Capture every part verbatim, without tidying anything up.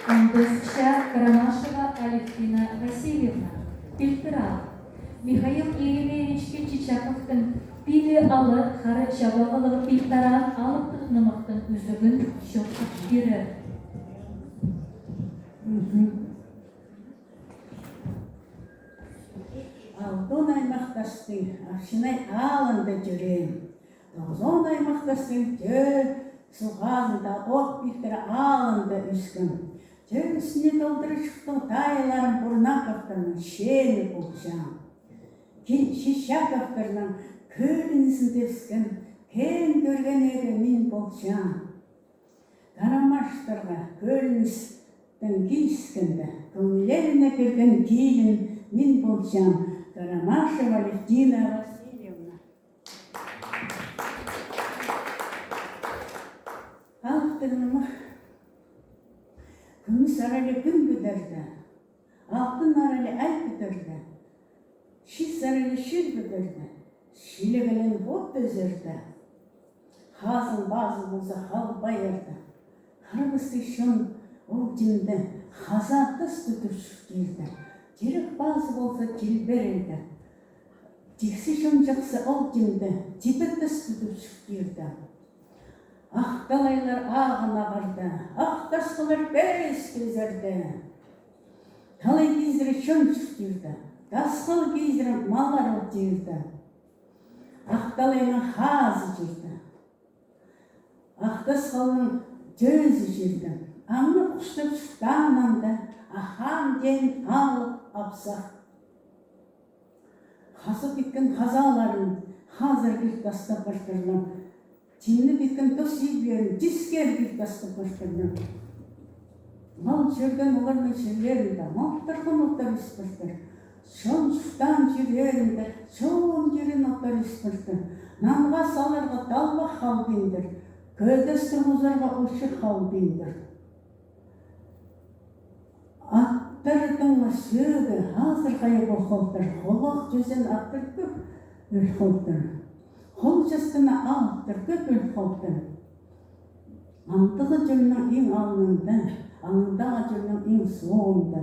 Андыс чаа Карамашева Алевтина Васильевна, пилтірі ал. Михаил Еремеевич Кильчичаковтың «Пилі алып, хара чабағлығ» пилтірі алыптығ нымахтың ӱзігін чоохтап пирер. Алтон аймах тастың Арчинай аалында тӧреем. Тоғызон аймах тастың Тӧӧ суғ хазында, От пилтірі аалында ӧскем. Тӧӧ ӱстӱне толдыра чурттығ тайыларым Бурнаковтарның чеені полчам. Кильчичаковтарның кӧрінізінде ӧскем, кеен кӧрген ээге мин полчам. Карамаштарға кӧріністең киліскенде, кӧңнілеріне кірген килін мин полчам. Карамашева Алевтина Васильевна. Алыптығ нымах. Кӱмӱс аралығ кӱн пӱдерде, алтын аралығ ай пӱдерде, чис аралығ чир пӱдерде, чилеглең от ӧзерде, хазың пазы полза халбайарда, хырғыстығ чон ол тимде хаза тас тудып чуртирда, тирек пазы полза тилберерде, тиксі чон чахсы ол тимде тибек тас тудып чуртирда. Ах талайлар ағын ағарда, ах тасхыллар пес кӧзерде. Талай кизіре чон чуртирда, тасхыл кизіре маллар одирда. Ах талайның хазы чирде, ах тасхылның тӧзі чирде. Аңны пуштап чуртаан анда ахаан теен алып апсах. Хазып піткен хазааларын хазыр кил тастап партырлар. Тимнеп піткен тос иблерін тискер кил тастап партырлар. Мал чӧрген оларның чирлерінде малтырған оттар ӧс партыр. Чон чуртаан чирлерінде чон тирен оттар ӧс партыр. Нанға саларға талбах халбиндыр. Кӧдес турғызарға учух халбиндыр. Аттарның сӧӧгі азыр хайа пол халтыр, холах тӧзен аттар кӧп ӧл халтыр. Хол частына аттар кӧп ӧл халтыр. Андағ тӧлнің иң алнында, андағ тӧлнің иң соонда.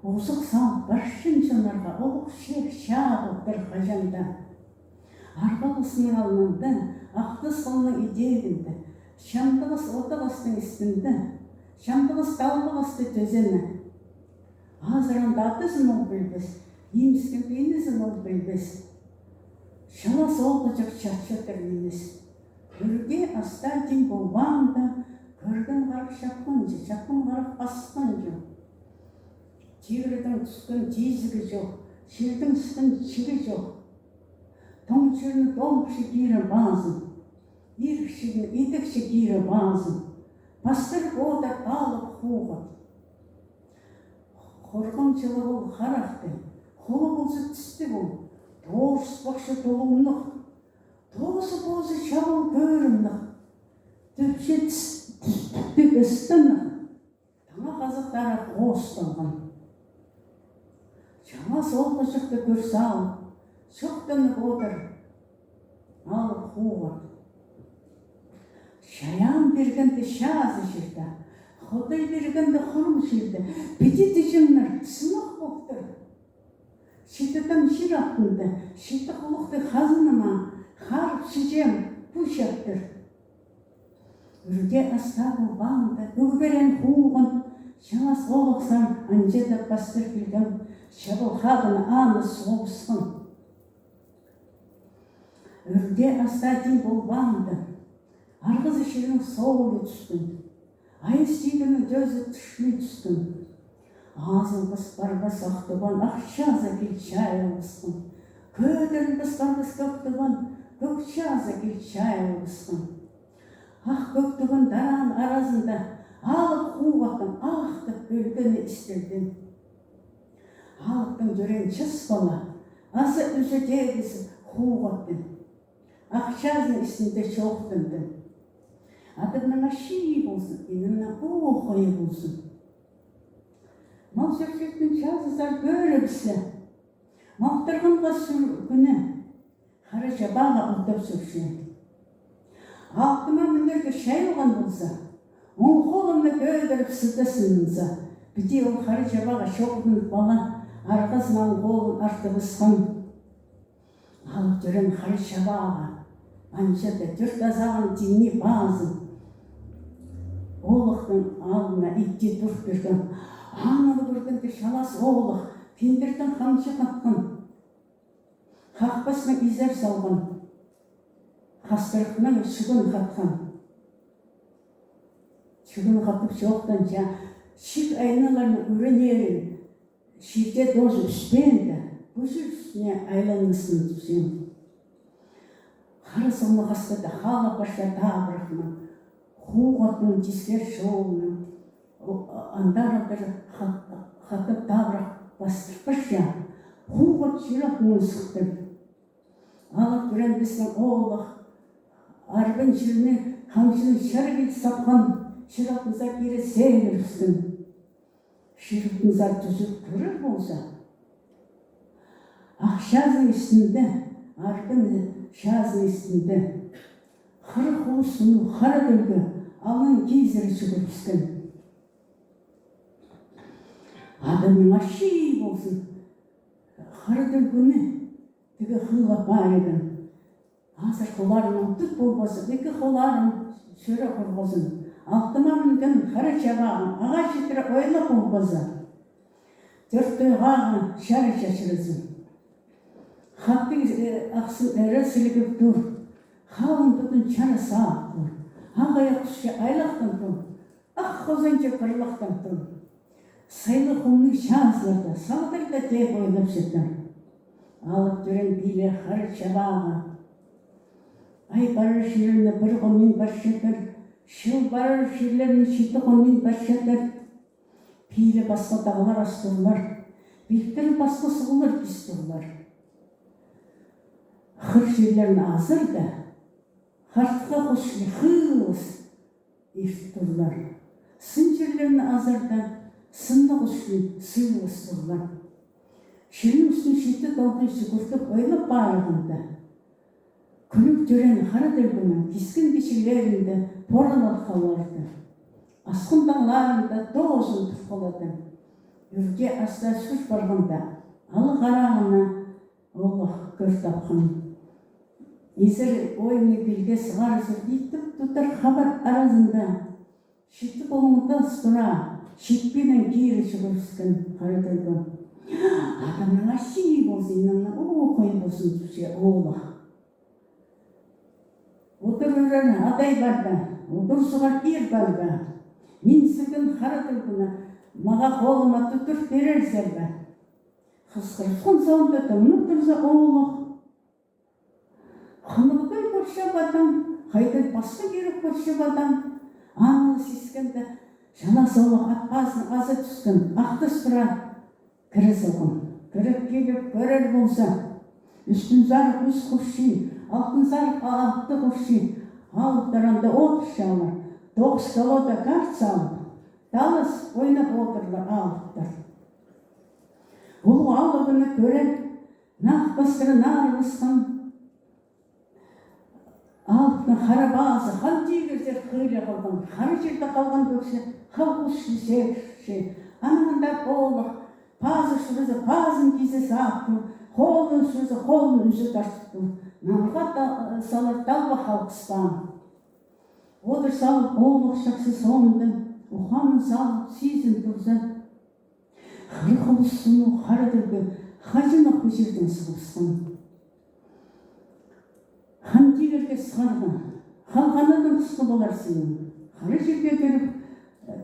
Озых сал парчан чоннарға, олох чир чаабылтыр хаҷан даа. Арғалығысның алнында, ах тасхылның идегінде, чамдығыс одағыстың істінде, чамдығыс талбағасты тӧземе. Азыраан адазын ол пілбес, ниміскен пиинізін ол пілбес. Чалас оолғыҷах чатчатыр нимес. Ӱрге астаа тиң полбаанда, кӧрген харах чапханҷа, чапхан харах пасханҷа. Тигірдің тӱскен тизігі чох, чилдің сыххан чигі чох. Тоң чирні тоң кізі кире пазын, ирік чирні идік кізі кире пазын. Пастырып одыр алып хуғат. Хорғанҷылығ ол харахты, холы полза тісті ол, тоғыс пахча толуңнығ. Тоғызы позы чабал кӧрімнік. Тіпче тіс, тіс, тіптіг істінік. Таңа хазыхтары хоосталған. Чаңа солғыҷыхты кӧр сал, чоохтанып одыр алып хуғат. Чайаан пиргенде чазы чирде, Худай пиргенде хурым чирде, піди тіҷеңнер сынах полтыр. Читі там чир алтында, читі хулухты хазынама, харып чиҷең пу чаптыр. Ӱрге астаа полбаанда, ӱгберен хуған, чаңа солғыхсар анҷа даа пастыр килген, чабал хадын аны соғысхан. Ӱрге астаа тиң полбаанда, арғызы чирнің соолы тӱскен, айыс тигірнің тӧзі тӱшмей тӱскен. Азылғыс парбас Ах Тубан ах чазы кил чайылғысхан. Кӧдірілбес парбас Кӧк Тубан кӧк чазы кил чайылғысхан. Ах Кӧк Тубан тараан аразында алып хуғаттың ахтап ӧлгені истілді. Алыптың тӧреен час пала аза ӱзі тегізі хуғаттың. Ах чазының істінде чоохтанды. Адымның ачии ползын, инімнің ох ойы ползын. Мал чӧрчеттің чазызар кӧрібіссе, малтырғанға сӱр кӱні хара чабаға утап сӱрче. Алтыма мінерге чайылған полза, оң холымны ӧдіріп сыдасынза, піди ол Хара Чабаға чоғынып ала, арғазынаң холын артыбысхан. Алып тӧреен Хара Чабаға анҷа даа тӧрт азағын тимнеп пазын, оолахтың алнына итте тур пирген. Аны кӧргенде чалас оолах киндірдең хамҷы хатхан, хахпастаң изер салған, хастырыхнаң чӱгӱн хатхан. Чӱгӱн хатып чоохтанча, чик айналарны ӱренерін, чирде тоозы ӱспеен дее, пу чир ӱстӱне айланмасын тіпчең. Хара сомнығ хасты даа хаалап парча табырахнаң, хуғаттың тискер чолынаң, о-, андар-алдар ха-, хатап табырах пастыр парча, хуғат чирек муң сыхтыр. Алып тӧреен пістің оолах арбын чирні хамҷының чарығ киліп сапхан, чир алтынзар кире сегірібіскен. Чир алтынзар тӱзіп кӧрер полза, ах чазының істінде, арбын чазының істінде хырых улус сыннығ хара тӧлгі алнын кизіре чӱгӱрібіскен. Адамның ачии ползын, хара тӧлгіні тігі хыылап парған. Азыр холларынаң тут полбаза, ікі холларын чӧре хорғазын. Алтыма мінген Хара Чабағын ағаа читіре ойлап полбаза, тӧрт тойғағы чара чачыразын. Хатығ, э, ахсын ӧрі сілігіп тур. Халын тудын чара сағып тур. Ағаа хусча айлахтан тур. Ах хозанҷы пырлахтан тур. Сайлы хумнығ чазыларда, сағдырда теек ойлап чатыр. Алып тӧреен пийле Хара Чабағы. Ай парар чирлерні пір хонмин парчатыр, чыл парар чирлерні читі хонмин парчатыр. Пийле пасха тағлар ас турлар, пилтірі пасха суғлар кис турлар. Хыр чирлерні азар даа, хартыхха хусчы хыылыс ирт турлар. Сын чирлерні азар даа, сыннығ хусчы сыылыс турлар. Чирнің ӱстӱн читі толғай сӱгӱртіп ойлап парғанда, кӱлӱк тӧреен хара тӧлгінің кискен кічіглерінде поралар халарды. Асхын таңларында тоозын турғалады. Ӱрге аста сӱр парғанда, алып харағына олох кӧр тапхан. Изер ойны пилге сығарызар итіп тутар хабар аразында. Читі полуңда ас тура, читпинең кире чӱгӱрібіскен хара тӧлгі. Адамның ачии ползын, инаннаң, о, хой ползын, тіпче оолах. Удур ӱрер адай пар ба, удур суғар ир пар ба? Мин сӱген хара тӧлгіні мағаа холыма тудыр пирерзер бе? Хысхырыбысхан соонда тымнап турза оолах. Хынығдай парча ба даа, хайдағ пасха кирек парча ба даа, аны сискенде, чалас оолах ат пазын аза тӱскен, ах тас тура кіре салған. Кіріп киліп кӧрер полза, ӱстӱнзарығ ӱс хусчы, алтынзарығ алты хусчы, алыптар анда одырчалар, тоғыс колода карт салып, талас ойнап одырлар алыптар. Улуғ алыбыны кӧрер, нах пастыра наар пасхан. Алыптың хара пазы хан тигірзер хыйла халған, хара чирде халған кӧксе, хал хусчы сегірче. Анаң андар оолах пазы чурза, пазын кизе саап тур, холын чурза, холын ӱзе тартып тур. Наңырға та-, салар талба халғыспаан. Одыр салып, оолах чахсы соонда, ухаанын салып, сизін турза, хырых улус сыннығ хара тӧлгі хаҷанох пу чирдең сығыбысхан. Хан тигірге сығарға, халғаннаң хысхы полар синің, хара чирге кіріп,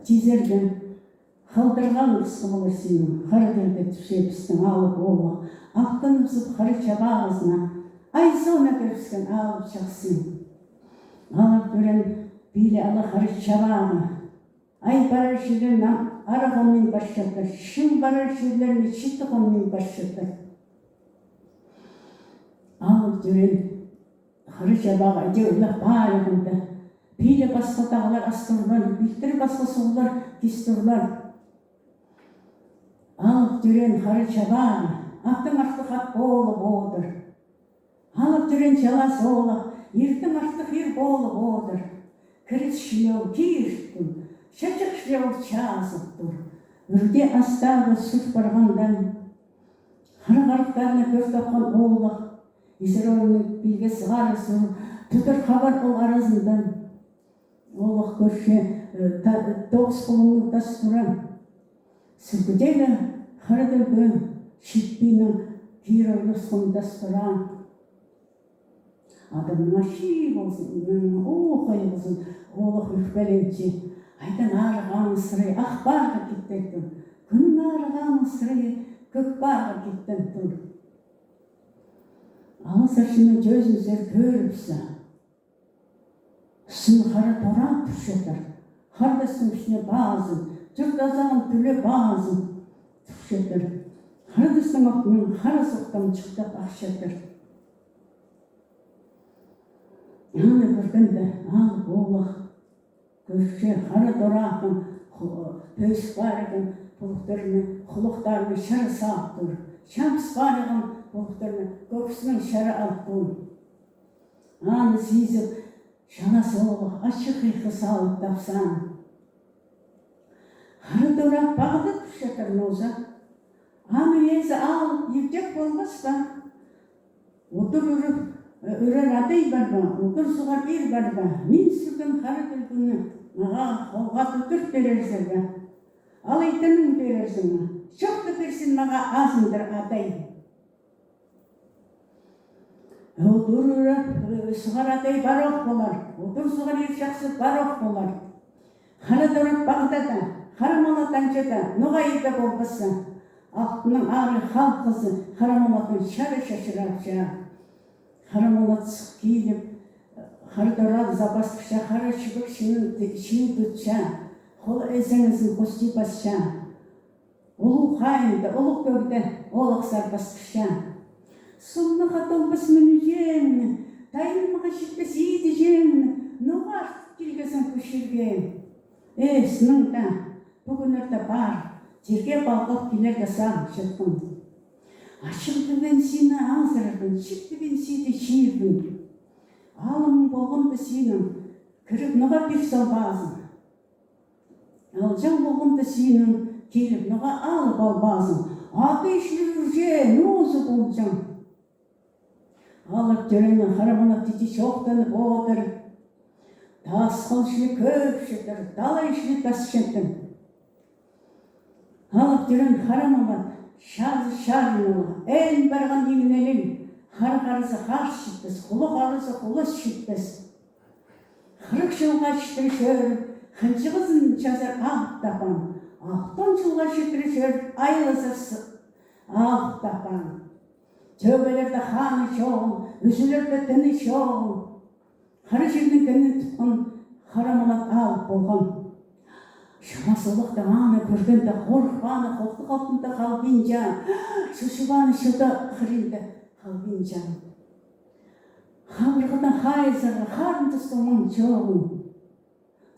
тизерге, халдырғаң хысхы полар синің, хара тӧлгі, тіпче пістің алып оолах. Алтаныбызып Хара Чабағызына, ай соона кірібіскен алып чахсы. Алып тӧреен пийле ала Хара Чабағы. Ай парар чирлерні арығ хонмин парчатыр, чыл парар чирлерні читі хонмин парчатыр. Алып тӧреен Хара Чабағы ідӧк ла парығанда, пийле пасха тағлар ас турлар, пилтірі пасха суғлар кис турлар. Алып тӧреен Хара Чабағы аттаң артых ат полып одыр. Алып тӧреен чалас оолах иртең артых ир полып одыр. Кіріс чилеу киртін, Чачых чыл чазып тур. Ӱрде астағы сур парғандаң, хара харахтарны кӧр тапхан оолах, изер орнын пилге сығара сур, тӱдір хабар ол аразындаң. Оолах кӧрче, э, та-, тоғыс пулуңнығ тас тура. Сілкідегі хара тӧлге читпинің кирі ойласхан тас тура. Адамның ачии ползын, иманның ох ай ползын, оолах ӧкпеленче. Айдаң арығ аның сырайы ах парға киттең тур. Кӱннің арығ аның сырайы кӧк парға киттең тур. Алыс арчының чӧзінзер кӧріпсе, сыны хара тораа турчатыр. Хардастың ӱстӱне пазын, чурт азағын тӱле пазын турчатыр. Хардастың ортынаң хара сох тамчыхтап ахчатыр. Аны кӧргенде алып оолах кӧрче хара тораахтың ху-, пӧзік парығын, пулухтарны, хулухтарны чара сап тур. Чабыс парығын, пулухтарны кӧксінің чара алып тур. Аны сизіп, чалас оолах ачых хыйғы салып тапсаан. Хара тораах пағда турчатыр ноза. Аны ээзі алып, иртек полбас па? Удур ӱреп, э, ӱрер адай пар ба, удур суғар ир пар ба? Мин сӱрген хара тӧлгені мағаа холға тудыр пирерзер бе? Алай тынын пирерзің ме? Чох та, пирзін мағаа азындыр адай. Удур ӱреп, э, суғар адай пар ох полар, удур суғар ир чахсы пар ох полар. Хара тораах пағда даа, хара малат анҷа даа, ноға ирде полбасса. Алтынның арығ халғазы хара малаттаң чара чачырапча. Хара малат сых киліп, хара тораахты сабасча, хара чібек чиинін чиин тутча, хол ізеңізін хости пасча. Улуғ хайында, улуғ кӧгде оолах сарбасча. Сумнығ ат олбас мӱнӱзеен, тайынмаға читпес идіҷеен, ноға артып килгезің пу чирге? Э, сыннаң даа, пӱгӱннерде пар, чирге палғап килерге сағын чатхам. Ачым пілбеен сині азырарбын, чип пілбеен сиді чиирбін. Алымың полғанда синің, кіріп ноға пир салбаазың? Алҷаң полғанда синің, киліп ноға алып албаазың? Аты ішлі ӱрҷең, ноза полҷаң. Алып тӧреен хара малат тиді чоохтанып одыр. Тас хол ішлі кӧп чатыр, талай ішлі тас чатыр. Алып тӧреен хара малат чазы чарынылығ, ӧӧн парған иңнеліг, хара харызы хар читпес, хулас харызы хулас читпес. Хырых чылға читіре чӧріп, хынҷығызын чазар алып таппаан, алтон чылға читіре чӧріп, айлазар с-, алып таппаан. Тӧбелерде ханы чоғыл, ӱзӱлерде тыны чоғыл. Хара чирнің кінін тутхан хара малат алып полған. Чалас оолах та аны кӧргенде хорыхпаан, холтых алтында халбинча, чучупаан чылда хыринда халбинча. Хабырғадаң хайзарға харын тустың муң чоғыл.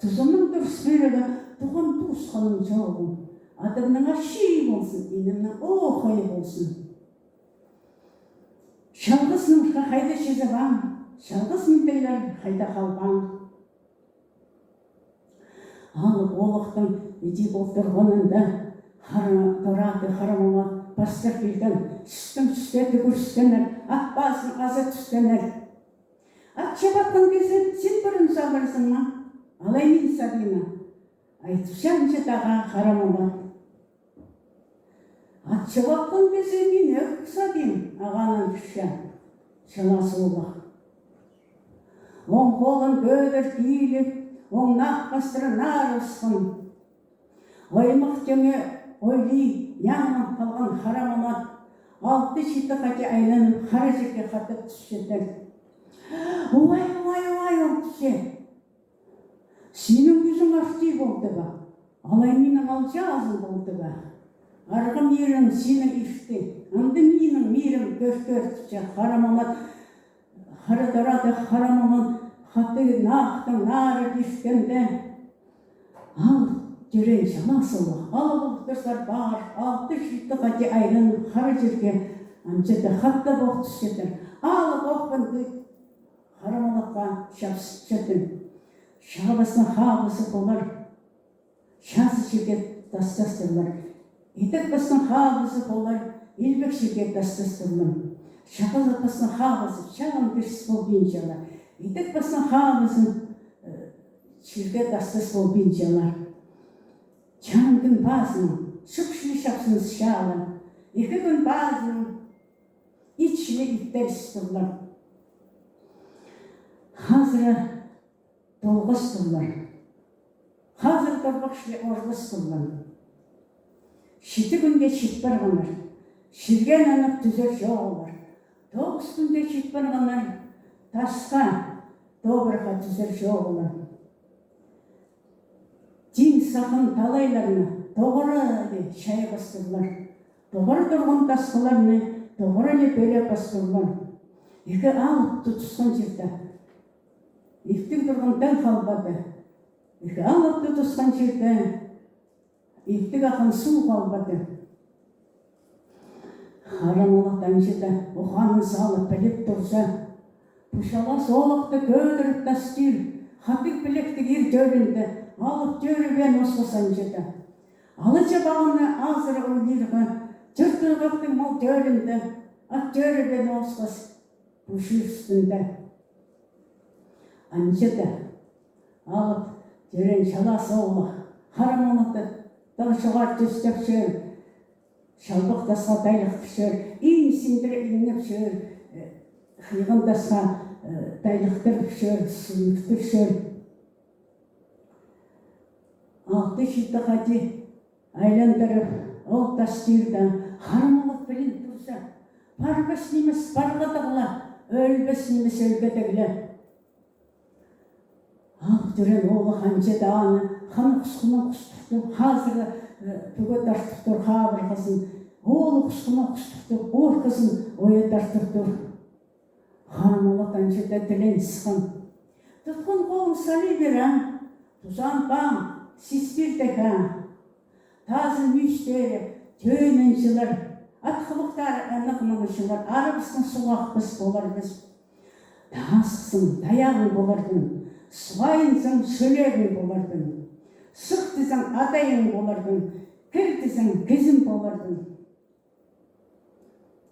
Тузымның турыс пирігі туған туысханым чоғыл. Адымның ачии ползын, инімнің ох ай ползын. Чалғыс нымырха хайда чізе паан, чалғыс мындайлар хайда халбаан. Алып оолахтың іди полтырғанында хара тораахты хара малат пастыр килген, тӱстең тӱске тӱгӱріскеннер, ат пазын аза тӱскеннер. Ат чабатхан кізі син пурун сабарзың ма, алай мин сабиим ма? Айтыпча анҷа тағаа хара малат. Ат чабатхан кізі мин ӧк сабиим, ағаа нандырча чалас оолах. Оң холын кӧдір киліп, оң нах пастыра наар ысхан. Аймах теңе ойлай, яңнаң халған хара малат алты-читі хати айланып, хара чирге хатап тӱсчетер. Уай, уай, уай, ол тӱсче. Синің кӱзің артии полды ба? Алай минің алҷаазым полды ба? Арғым ирің синің иртті, анда минің мирім кӧртер, тіпче хара малат. Хара тораахты хара малат хати нахтың нары ирткенде, алып тӧреен чалас оолах алып ултырзар пар, алты-читі хати айланып, хара чирге анҷа даа хатап ох тӱсчетер. Алып ох панды хара малатха чабысчатыр. Чабысның хабызы полар. чирге тастастырлар. Идек пастың хабызы полар, илбек чирге тастастырлар. Чағазы пастың хабызы чағын пиріс полбинчалар. Идек пастың хабызы, э, чирге тастас полбинчалар. Чаан кӱн пазынаң чӱк чіли чапсыныс чаалар. Ікі кӱн пазынаң ит чіли иттер ыстырлар. Хазыра толғастырлар. Хазыр торбах чіли орғастырлар. Читі кӱнге чит парғаннар. Чирге нанап тӱзер чоғыллар. Тоғыс кӱнге чит парғаннар. Тасха тобырға тӱзер чоғыллар. Тиң сахын талайларны тоғыры чайғастырлар. Тоғыр турған тасхыларны тоғыры пӧле пастырлар. Ікі алып тутысхан чирде иптіг турған тың халбады. Ікі алып тутысхан чирде иптіг ахан суғ халбады. Хара молат анҷада ухаанын салып піліп турза, пу чалас оолахты кӧдіріп тастир хатығ піліктіг ир тӧлінде алып тӧрібеен осхас анҷада. Алаҷа пағаны азыра уйлирға, тӧрт ырғахтың мал тӧлінде ат тӧрібеен осхас пу чир ӱстӱнде. Анҷада алып тӧреен чалас оолах хара молатты тағ чоғар тӧстеп чӧр, чалбах тасха тайлыхтыр чӧр, иң синдіре иңнеп чӧр, э, хыйған тасха, э, тайлыхтыр чӧр, сӱліктір чӧр. Алты-читі хати айландырып, ол тастирда хара молат пілін турза, парбас нимес парғадағла, ӧлбес нимес ӧлгедегле. Алып тӧреен оолах анҷада аны хан хусхынаң хустыртып, хазыра, э, пӱге тартып тур хабырғазын, оолах хусхынаң хустыртып, орхазын оя тартып тур. Хара молат анҷада тілен сыххан. Тутхан холын салибира, тузаан паан сис пирдеха. Тазы мӱстері тӧӧнен чылар, ат хылыхтары ынағ ноға чылар, арабыстаң суғ ахпас поларбыс. Тағасхызың, тайағың поларбын, суғайынзаң, чӱлегің поларбын, сыхтызаң, адайың поларбын, кірдізең, кізім поларбын.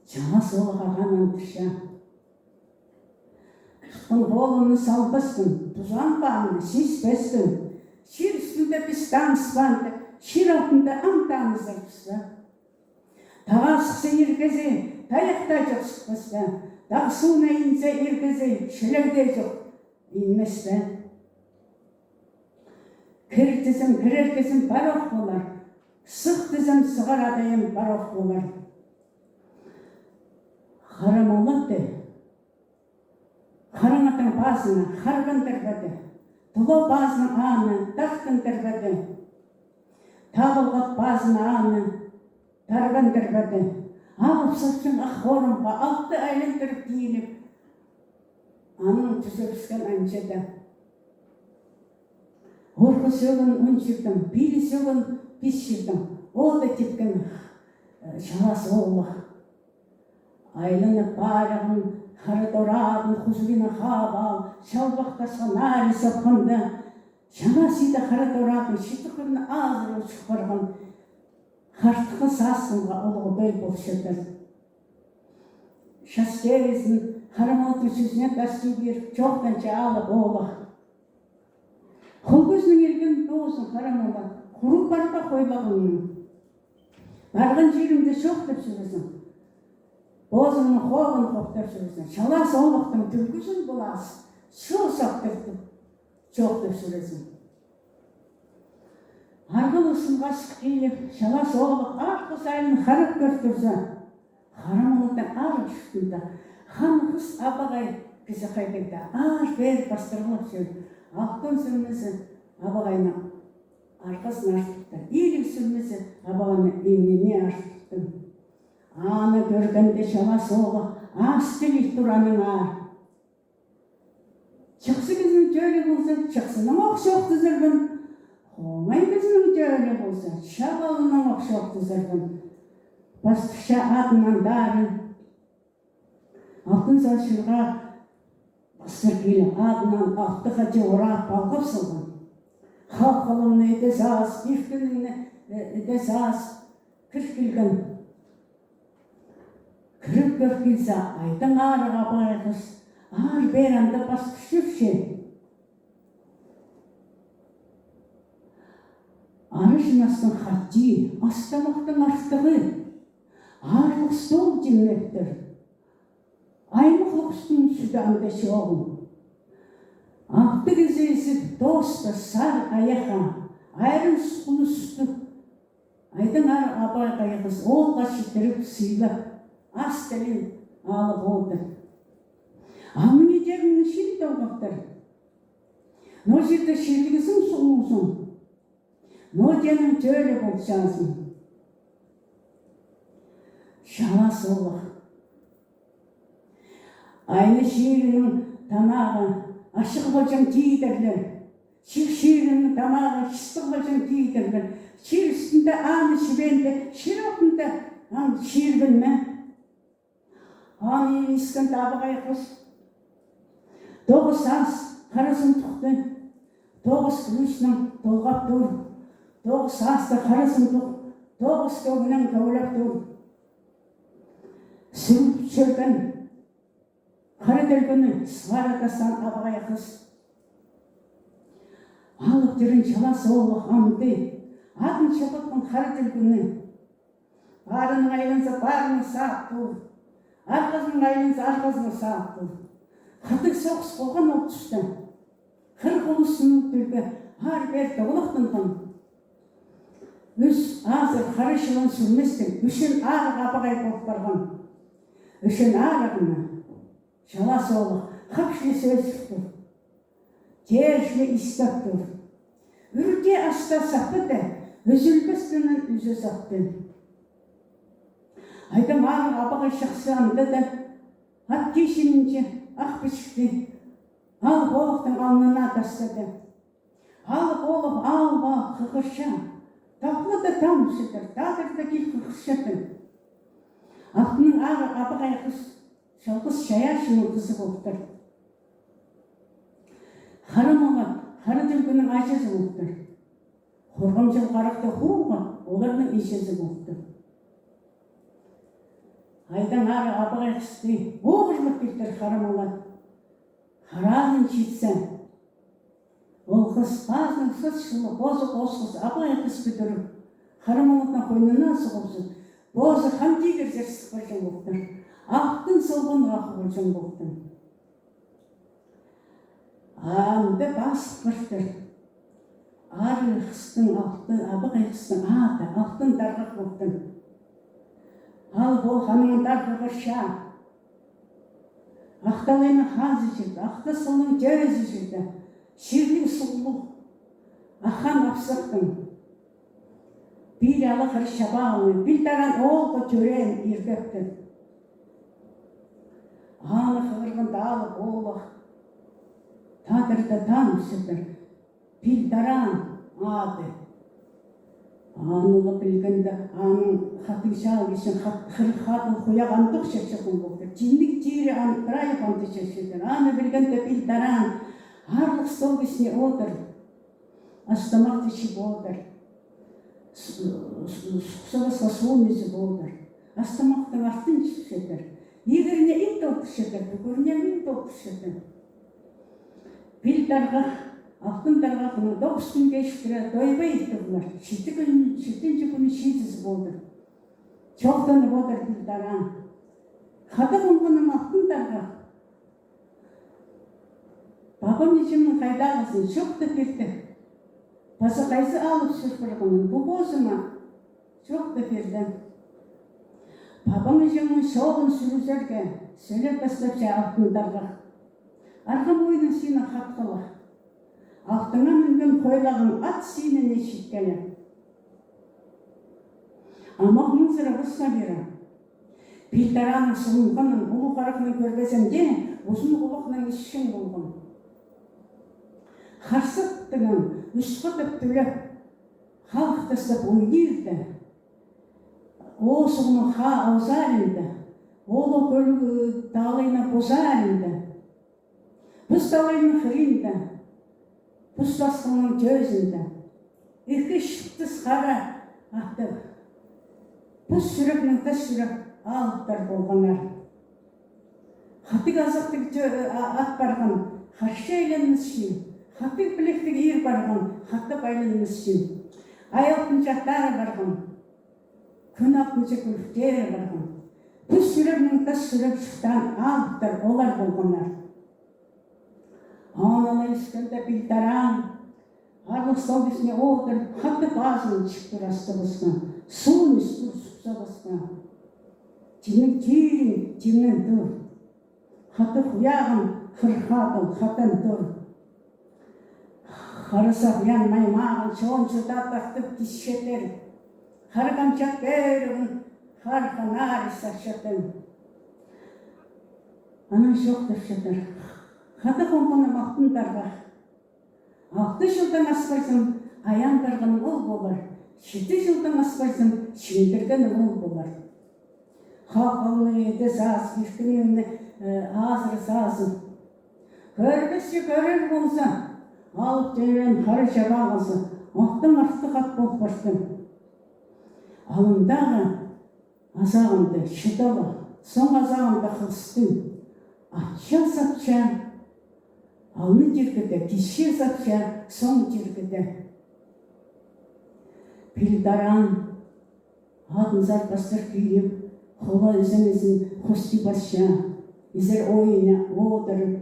Чалас оолах ағаа нандырча. Тутхан холымны салбаспын, тузаан паамны сиспеспін. Чир ӱстӱнде піс таныспаанда, чир алтында ам танызарбыс па? Тағасхызы ир кізі тайах таа чох сыхпас па? Тағ сууна инзе ир кізі чӱлег дее чох инмес пе? Кірдізең, кірер кізім парох полар, сыхтызаң, сығар адайым парох полар. Хара молатты хараң аттың пазына харбандырбады, тулау пазына аны тартындырбады, табылғат пазына аны тарбандырбады. Алып салтаң ах хорымға алты айландырып киліп, анаң тӱзебіскен анҷада. Орхы сӧӧгін он чирдең, пилі сӧӧгін пис чирдең ода тепкен, э, чалас оолах. Айланып парығын, хара тораадын хузуринаң хаап ал, чалбах тасха наар сапханда, чалас иді хара тораадын читіг кӱнні азыра учух парған. Хартыхха сасханға улуғ той полчадыр. Час теерізін хара молаттың чӱзіне тастир чоохтанча алып оолах. Хол кӱзінің иргін тоозын хара молат, хуру парбах ойлағыңның. Парған чиріңде чоохтап чӧрезің. Позыңның ховын хоптап чӧрезің. Чалас оолахтың тӱлгӱзін пулас, чоос ап тартып чоохтап чӧрезің. Арғалығ сынға сых киліп, чалас оолах арғы сайын харап кӧр турза, хара молаттың арғы чуртында хан хыс абағай кізі хайдағ-да аар-пеер пастырғылап чӧр. Алтын сӱрмезі абағайның арғазына артыптыр, иліг сӱрмезі абағайның иңніне артыптыр. Аны кӧргенде чалас оолах ас тілей тур аннаңар. Чахсы кізінің тӧлі полза, чахсынаң ох чоохтазарбын. Хомай кізінің тӧлі полза, чабалынаң ох чоохтазарбын. Пастырча адынаң дарын. Алтын сал чылға пастыр киліп, адынаң алты хати орап алғап салған. Халхалығны іди саас, иртеннеңні, э, іди саас кір килген. Кіріп кір килзе, Айдаң Арығ абағай хыс аар-пеер анда пастыр чӧрче. Арачын астың хати, ас-тамахтың артығы, аарлығ стол тимнептір. Аймах устың сӱді анда чоғыл. Алты кізі ізіп, тоосты сар аяхха, айран сулусты Айдаң Арығ абағай хыс оолға читіріп, сыйлап, ас тілін алып одыр. Аның идерінің чиит толғаптар. Ноо чирде чилгізің суғ музың, ноо теңнің тӧлі полчазың. Чалас оолах. Айна чирінің тамағы ачығ полҷаң тидірлер. Чир чирінің тамағы чыстығ полҷаң тидірлер. Чир ӱстӱнде аны чібенде, чир алтында аны чирбінме. Аны ибіскенде абағай хыс тоғыс ас хара сундухты тоғыс ключнаң толғап тур. Тоғыс асты хара сундух тоғыс кӧгнең кӧглеп тур. Сӱріп чӧрген хара тӧлгӱні сығара тастаан абағай хыс алып тӧреен чалас оолах амды, адын чабатхан хара тӧлгӱні. Парынаң айланза, парынаң сағып тур. Арғазынаң айланза, арғазынаң сағып тур. Хатығ соғыс полған ол туста. Хырых улус сыннығ тӧлге аар-пеер тоғылахтанған. Ӱс азыр хара чылан сӱрместең, Ӱчӱн Арығ абағай полып парған. Ӱчӱн Арығны чалас оолах хапчы сӧзіп тур. Теерҷі истеп тур. Ӱрде аста сапты да, ӱзӱлбестенең ӱзе сапты. Айдаң Арығ абағай чахсы анда даа ат кизінҷе ах пічікті алып оолахтың алнына тастады. Алып оолах аал-паал хығырча. Тапла да там сідір, тадар да кил хығырчатыр. Алтын Арығ абағай хыс чалғыс чайаачының хызы полтыр. Хара Муңат хара тӧлгӱннің аҷазы полтыр. Хорғамҷыл харахты хууға оларның иҷезі полтыр. Айдаң Арығ абағай хысты оғырлап килтір Хара Муңат. Хараазын читсе, ол хыс пазынаң сас чыллығ позы осхас абағай хыс пӱдіріп, Хара Муңатны хойнына суғыбызып, позы хан тигірзер сыхпарҷаң полтыр. Алтын солбынға хығырҷаң полтыр. Анда пас пыртыр. Арығ хыстың алтын, абағай хыстың ады Алтын Тарғах полтыр. Алып ол ханның тарғағырча. Ах талайның хазы чирде, ах тастың тӧзі чирде, чирліг суғлығ Ахан апсахтың пилі ала хырыс чабағылы, Пил Тараан оолғы тӧреен иргектер. Аны хығырғанда алып оолах тадар да танып сӧдір. Пил Тараан ады. Аны ла пілгенде, аның хатығ чал кізі хат-, хырых хатығ хуяғ андох чарчатхан полтыр. Тиңніг тире аны прай андох чарчатыр. Аны пілгенде Пил Тараан аарлығ стол кізіне одыр. Ас-тамахты чіп одыр. С-, с-, сухсағасха суун ізіп одыр. Ас-тамахтың артын чіпчедір. Игіріне ит толдырчадыр, пӱгӱріне мин толдырчадыр. Пил Тарғах, Алтын Тарғахны тоғыс кӱн кечіктіре тойбай иттіглер. Читі кӱн, читінҷі кӱні чиит ізіп одыр. Чоохтанып одыр Пил Тараан. Хада хонғаным Алтын Тарғах. Пабам-іҷемнің хайдағызын чоохтап пирді. Паза хайзы алып сӱр парғанын пу позыма чоохтап пирді. Пабаң-іҷеңнің чолын сӱрізерге сӧлеп пастапча Алтын Тарғах. Арғам ойның синің хатхылах. Алтыңа мӱнген хойлағың ат синіне читкелеп. Амох мынзыра пасха пирі. Пил Тараанның сылынғанын улуғ харахнаң кӧрбезем дее, узун хулахнаң исчең полғам. Харсыптығым ӱс хатап тӱлеп, халых тастап ой кирді. Оозуғның хаа озарында, олығ кӧліг талайна позарында. Пыс талайның хыринда, Пус пасханның тӧзінде ікі чылтыс хара аттығ Пус Чӱрекнең Тас Чӱрек алыптар полғаннар. Хатығ азахтығ тӧ-, а-, ат парған, харчы айланмасча, хатығ піліктіг ир парған, хатап айланмасча. Ай алтынҷа аттары парған, кӱн алтынҷа кӱлӱктері парған. Пус Чӱрекнең Тас Чӱрек чуртаан алыптар олар полғаннар. Анаң ала искенде Пил Тараан аарлығ стол кистіне одырып, хатығ пазын чіп тур астыбысха, суун ӱс тур суксабысха. Тимнең тирің, тимнең тур. Хатығ хуяғын хырхадыл хатан тур. Харасах ян маймағын чон чыда тартып кисчетер. Хар камчат пӧрігін хар ханар сахчатыр. Анаң чоохтапчадыр: хатығ оңғыным алтын тарғах. Алты чылдаң ас парзаң, аян тарғаның ол полар. Читі чылдаң ас парзаң, чиңдіргенің ол полар. Халғалны іди сазып, иркініңні, э, азыра сазып. Кӧрбесче кӧрер полза, алып тӧреен хара чабағазы, алтын артығ ат пол партыр. Алындағы азағында чыдалығ, соң азағында хылыстың. Атча сапча, алны тиргеде, кисче сапча, соң тиргеде. Пил Тараан адын сарпастар киріп, хола ізенізін хости пасча, изер ойына одырып,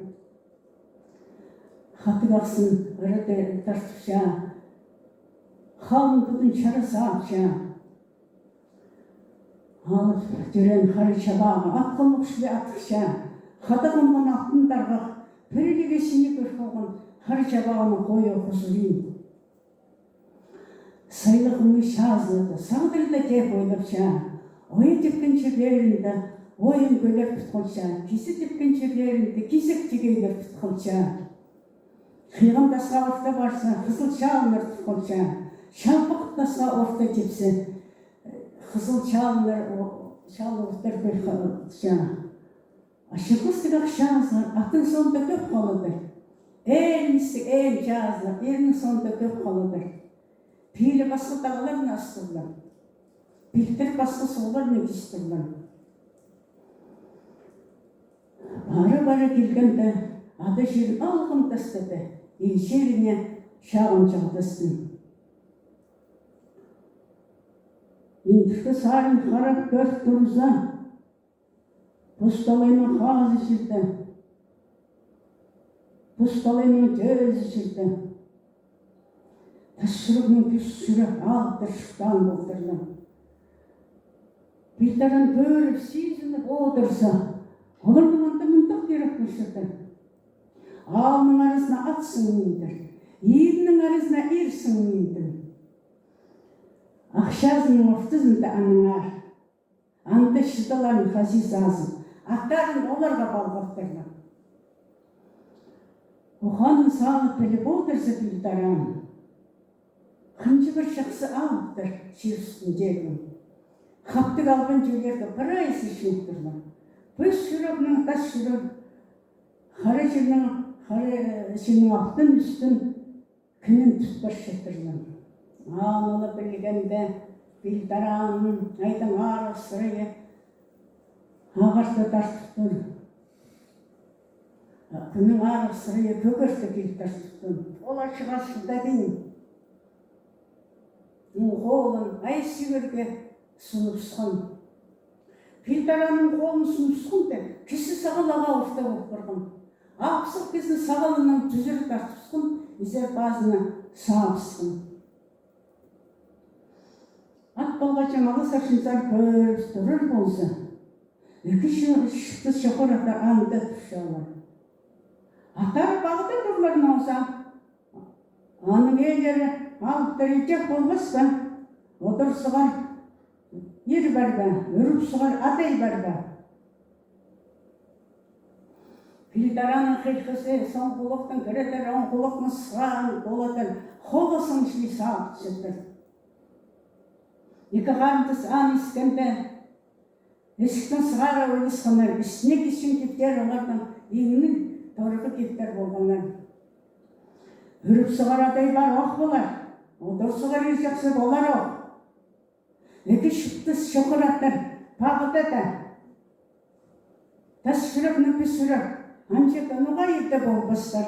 хатығ ахсын ырада тартыпча, халын пудын чара саапча. Алып тӧреен хара чабағы атхан ӱкшіле атыхча, хатығ оңған алтын тарғах, пір илеге сині кӧр халған хара чабағының хойы хузурин. Сайлығ мый чазылады, сағдырда теп ойлапча, ойы тепкен чирлерінде ойын кӧлер путхалча, кизе тепкен чирлерінде кизек тигейлер путхалча. Хыйған тасха орта парза, хызыл чалыннар путхалча, чалпах тасха орта тепсе, хызыл чалыннар о-, чалыннар путхалча. А чылғыстығ ах чазылар аттың соонда кӧп халадыр. Ээлмістіг ээн чазылар ирнің соонда кӧп халадыр. Пилі пасха тағларны ас турлар. Пилтір пасха суғларны кис турлар. Пара-пара килгенде, ада чирін алғым тастады, ил чиріне чағын чалдыстым. Индіркі сарын харап кӧр турза, Пус талайның хазы чирде, пус талайның тӧзі чирде. Тас чӱрекнең Пус Чӱрек алыптар чуртаан полтырлар. Пил Тараан кӧріп, сизініп одырза, оларның анда мындағ кирек парчадыр. Аалның аразына ат сыҥминдір, ирнің аразына ир сыҥминдір. Ах чазының ортызында аннаңар. Анда чыдаларын хазии сазып, аттарын оларға палғап тырлар. Ухаанын салып піліп одырза Пил Тараан, хынҷа пір чахсы алыптар чир ӱстӱндегі. Хаптығ албан тӧллерге прайзы чыылып турлар. Пус Чӱрекнең Тас Чӱрек, хара чирнің, хара чирнің алтын ӱстӱн кінін тут парчадырлар. Аны ла пілгенде, Пил Тараанның айдың арығ сырайы ағарта тартып тур. Кӱннің арығ сырайы кӧгерте киліп тартып тур. Ол ачығ ас чылдадың. Ның холын ай сигірге сунып сыххан. Пил Тараанның холын сунып сыхханда, кізі сағал ағаа орта полып парған. Апсых кізі сағалынаң тӱзіре тартып сыххан, изер пазына саап сыххан. Ат палғачы маласар-чынзар кӧріп турар полза, ікі чы-, чылтыс чохар аттар анда турчалар. Аттары пағда турлар нооза. Аның ээлері алыптар итек полбас па? Одыр сығар ир пар ба? Ӱріп сығар адай пар ба? Пил Тараанның хылғызы соң хулахтың кіредір, оң хулахтың сығарын поладыр, холы сынчылай сағып тӱзедір. Ікі харындас аны искенде, ісіктің сығара ойласханнар, істіне кисчең киптер оларның иңнің торғы киптер полғаннар. Ӱріп сығар адай пар ох полар, удур сығар ир чахсы полар ох. Ікі чыптыс чохыратар пағыда даа. Тас чӱрек, піс чӱрек, анҷа даа ноға иде полбастар.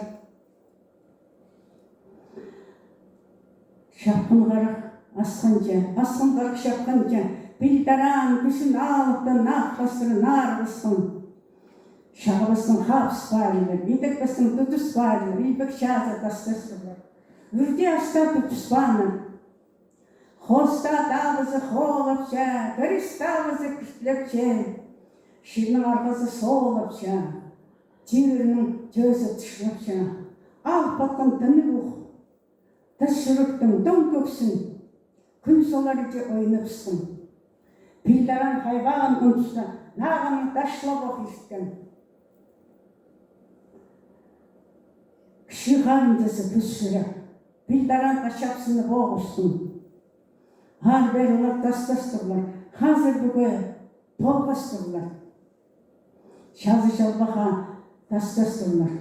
Чапхын харах асхынҷа, асхын харах чапхынҷа, Пил Тараан кӱзін алыптан ах хазыр наар пасхан. Чағыбыстың хабыс парылар, идекпістің тудыс парылар, илбек чазы тастастырлар. Ӱрде аста тудыс пааннар. Хоста табызы холапча, кіріс табызы кіртлепче, чирнің арғазы солапча, тигірнің тӧзі тышлапча. Алып патхан тыны ух тас чӱректің тоң кӧксін кӱн солар иде ойнапсхан. Пил Тараан хайбағын ун туста нағанын ташлап ох ирткен. Кічіг харындазы Піс чӱрек Пил Тараанға чапсынып ох устың. Аар-пеер олар тастастырлар, хазыр пӱге толғастырлар. Чазы чалбахха тастастырлар.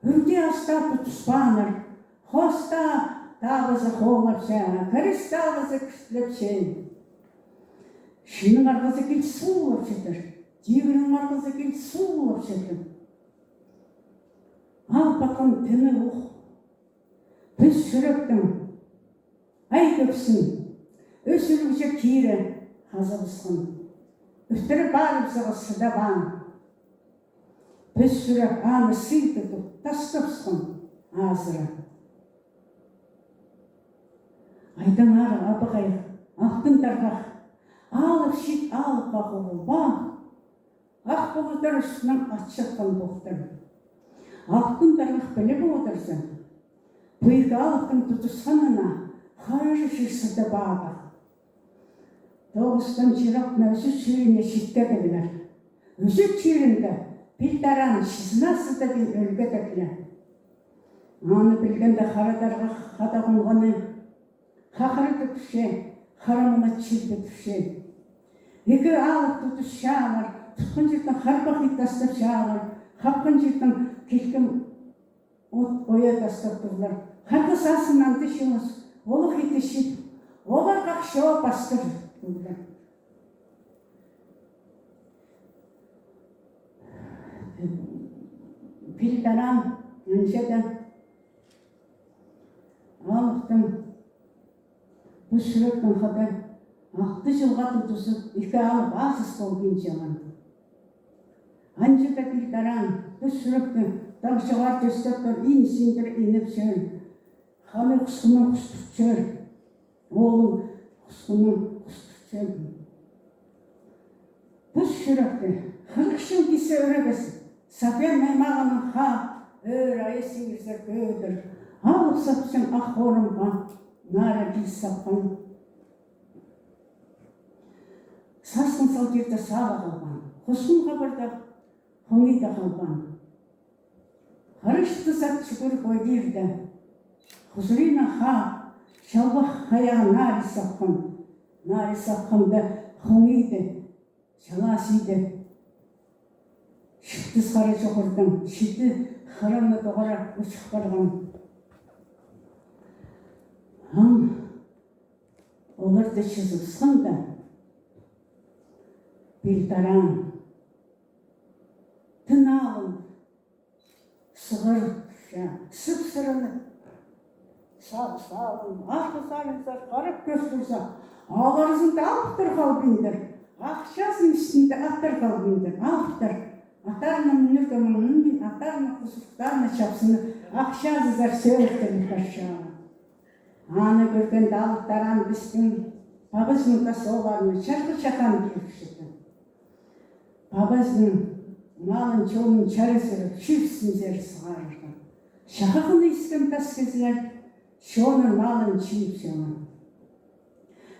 Ӱрде аста тудыс пааннар. Хоста табызы холапча, кіріс табызы кіртлепче. Чирнің арғазы килт суулапчатыр, тигірнің арғазы килт суулапчатыр. Алып патхан тыны ух Піс чӱректің ай кӧксін ӧсірігҷе кире хазабысхан. Ӱттіре парыбызарға сыдабаан. Піс чӱрек аны сый тудып тастапсхан азыра. Айдаң ары абағай Алтын Тарғах алып чит алыпха хулбаан. Ах пулуттар ӱстӱнең ат чапхан полтыр. Алтын Тарғах піліп одырза, пу ікі алыптың тудысханына хара чир сыдабаадыр. Тоғыстаң чирек на Ӱзӱт чиріне читкедірлер. Ӱзӱт чирінде Пил Тараан чызына сыдабин ӧлгедірлер. Аны пілгенде Хара Тарғах хада хонғаны хахыры тіпче, хара мунаат чилбе тіпче. Ікі алып тудысчалар, тутхан чирдең харбах ит тастапчалар, хапхан чирдең килкім от оя тастап турлар. Харғыс азын анда чылыс, олох итті чип, оларға чоох пастыр турлар. Пил Тараан анҷа даа алыптың Піс чӱректің хада алты чылға тудызып, ікі алып азыс полбинчалар. Анҷа даа Пил Тараан Піс чӱректі тағ чоғар тӧстеп тур, ин синдір инепче, ханы хусхынаң хустырча, оолын хусхынаң хустырча. Піс чӱректі хырых чыл кисе ӧребіс, Сапиян аймағының хаа ӧӧр айа сиңірзер кӧдір, алып сапчаң Ах Хорамға наар кил сапхан. Сасхын сал кирде сала халбаан, хусхын хабарда хоңида халбаан. Харыштызар чӱгӱр хойдирда, хузуринаң хаа чалбах хайаан наар сапхан, наар сапханда хоңиды, чалаа сиді. Чыптыс хара чоғырдаң читі хыраны тоғыра учух парған. Ам оларны чызыбысханда, Пил Тараан тын алын сығар, сып-сыраны сал-, салын, арғы сарынзар харап кӧр турза, аларзында алыптар халбиндыр, ах чазының ӱстӱнде аттар халбиндыр, алыптар, аттарына мӱнерге маңнанмин, аттарына хузуруктарына чапсынып, ах чазызар сӧӧртеліп парча. Аны кӧргенде Алып Тараан пістің пабазының тас оолларына чарғы чахаан киріпчеткен. Пабазының малын-чонын чарызырып, чир синзер сығарарға. Чахахын искен тас кізілер чонын, малын чыып салған.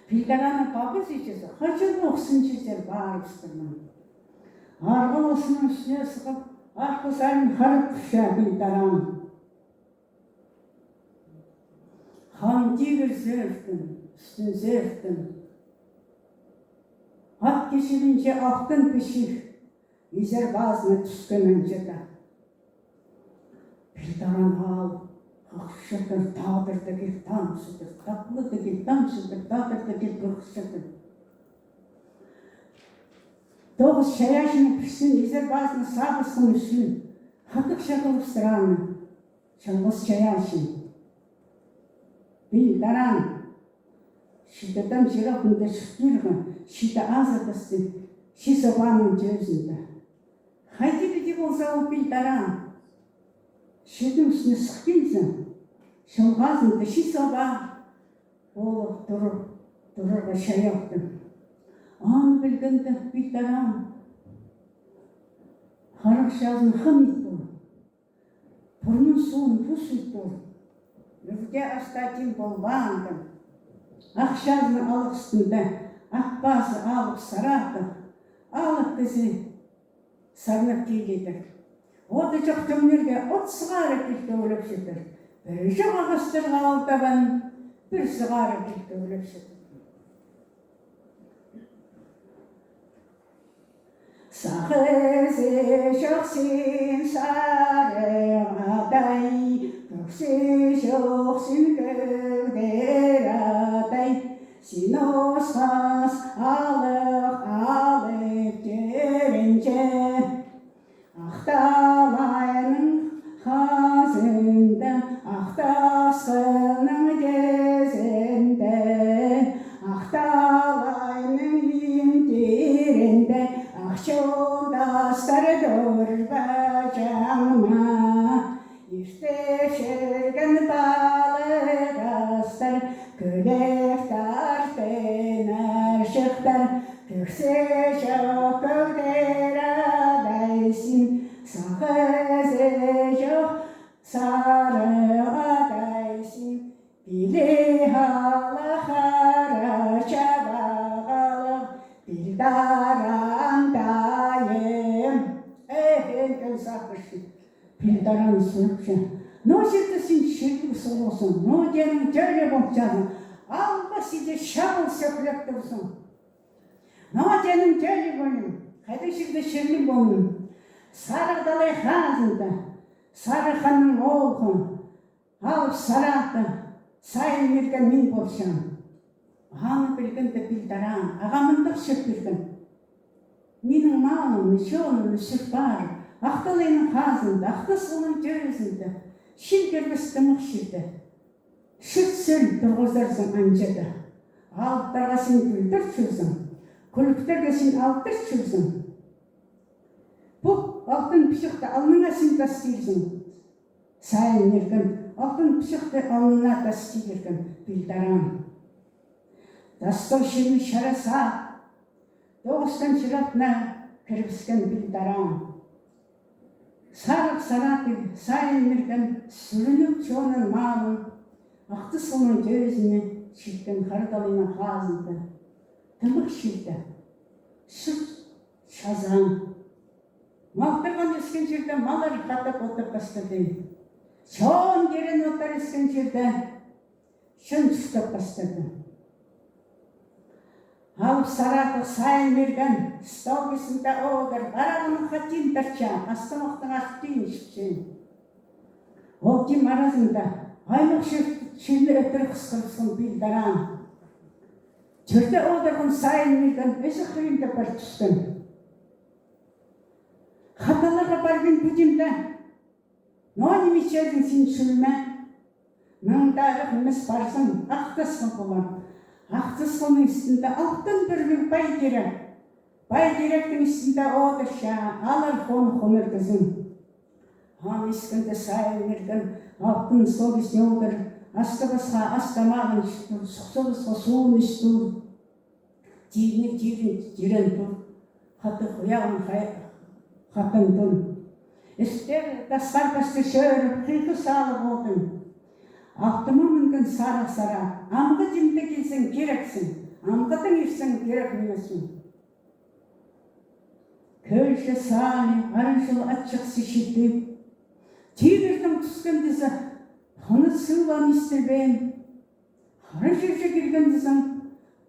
Пил Тараанның пабазы чізе хаҷанох сынҷызар парыбыстырған. Арғаласының ӱстӱне сығып, арғы сарын харап турча Пил Тараан. Хан тигір сӧӧртін, ӱстӱн сӧӧртін. Ат кичігінҷе алтын пічік изер пазына тӱскен анҷа даа. Пил Тараан аал Хыхчатыр, тағдырда кил, тамчатыр, таплыда кил, тамчатыр, тағдырда кил, хыхчатыр. Тоғыс чайаачының пірсін изер пазына сабысхан ӱчӱн хатығ чағылыбыстыр аны. Чалғыс чайаачы. Пил Тараан. Чиді там чир алтында чуртирға, чиді азы пасты, чис обаның тӧзінде. Хайди-пиди полза ол Пил Тараан. Чирдің ӱстӱне сых килзе, чолғазында чис оба полып турып, турарға чайахты. Аны пілгенде Пил Тараан харах чазын хам ит полар. Пурнын суун пус ит полар. Ӱрде аста тиң полбаанда, ах чазын алғыстында, ат пазы алып саратығ, алып тізе сарнап киледір. Оды чох тӧңнерге от сығара кил тӧглеп читір. Пір чох ағастарға ол табан пір сығара кил тӧглеп читір. Сағызы чох син сарығ адай, кӧксі чох син кӧгдер адай. Син осхас алых алып тӧренче. Ах талайның хазында, ах тасхынның тӧзінде, ах талайның иң тирінде, ах чондастар турбаҷаң ма. Иртіп чӧрген палғастар, кӱлек тартынарҷыхтар, кӧксі чох кӧгдер адай син, сағызы чох сарығ адай син. Пилі ала хара чабағлығ, Пил Тараан тайым. Эх, эн кӧн сағыш. Пил Тараан сурыпча: «Но чирде син чирліг суғлығзың, но теенің тӧлі полчазың, алғыс иде чабыл сӧклеп турзың. Но теенің тӧлі полдың, хайдағ чирде чирліг полдың?» Сарығ талай хазында, Сарығ ханның оолғы, алып саратығ Сайын Мирген мин полчам. Аны пілгенде Пил Тараан ағаа мындағ чӧп пирген: «Минің малымны, чонымны сӱр парып, ах талайның хазында, ах тасхынның тӧзінде, чил кірбес тымах чирде чӧрт-сӧл турғызарзың анҷада. Алыптарға син кӱлдір чӧрзің, кӱліктерге син алтыр чӧрзің. Пу алтын пічікті алныңа син тастирзың». Сайын Мирген алтын пічікті алнына тасти пирген Пил Тараан. Тастығ чирні чараса, тоғыстаң чир алтына кірібіскен Пил Тараан. Сарығ саратығ Сайын Мирген сӱрініп чонын, малын ах тасхынның тӧзіне читкен, хара талайның хазында, тымах чирде чӧрт чазаан. Малтырған ӧскен чирде маллар хатап одыр пастады. Чон тиреен оттар ӧскен чирде чон чуртап пастады. Алып саратығ Сайын Мирген стол кистінде одыр, парағының хатиин тартча, ас-тамахтың артын ипче. Ол тим аразында аймах чир-, чирні ӧтіре хысхырыбысхан Пил Тараан. Чирде одырған Сайын Мирген ӧзі хыринда пар тӱскен. Хаталарға парған пу тимде. Но ниме чӧрдің син чӱлме? Мындарығ нимес парзың, ах тасхын полар. Ах тасхынның істінде алтын пӱргіл пай тирек. Пай тиректің істінде одырча, алар хоны хонар кізің. Аны искенде Сайын Мирген алтын стол кистіне одыр, аста-пасха ас-тамағын ис тур, сухта-пасха суун ис тур. Тиирні тиирін тирен тур, хатығ хуяғын хай-, хатан тур. Істер тасхар пасты чӧріп, хыйғы салып одыр. Алтыма мӱнген Сарығ саратығ: «Амғы тимде килзең, кирексің, амғыдаң ирзең, кирек нимессің». Кӧлҷе саалиин арынҷылы ат чахсы читі. Тигірдең тӱскен тізе хыныс сыылаан истілбеен. Хара чирҷе кирген тізең,